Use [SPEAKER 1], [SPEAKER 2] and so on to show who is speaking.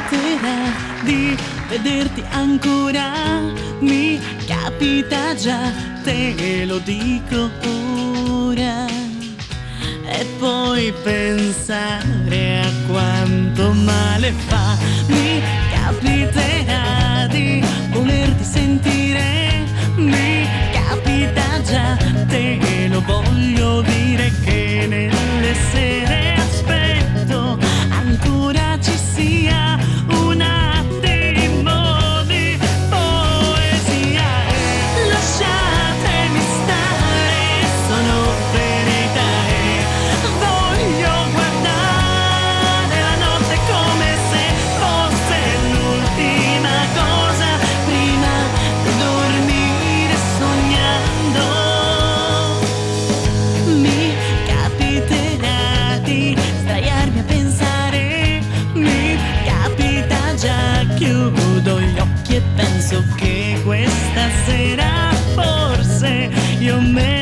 [SPEAKER 1] Capiterà di vederti ancora, mi capita già, te lo dico ora. E poi pensare a quanto male fa, mi capiterà di volerti sentire, mi capita già, te lo voglio dire che nelle sere aspetto ancora ci sia un attimo di poesia. Lasciatemi stare, sono verità e voglio guardare la notte come se fosse l'ultima cosa prima di dormire sognando. Mi capiterà di sdraiarmi a pensare, mi capita già, chiudo gli occhi e penso che questa sera forse io me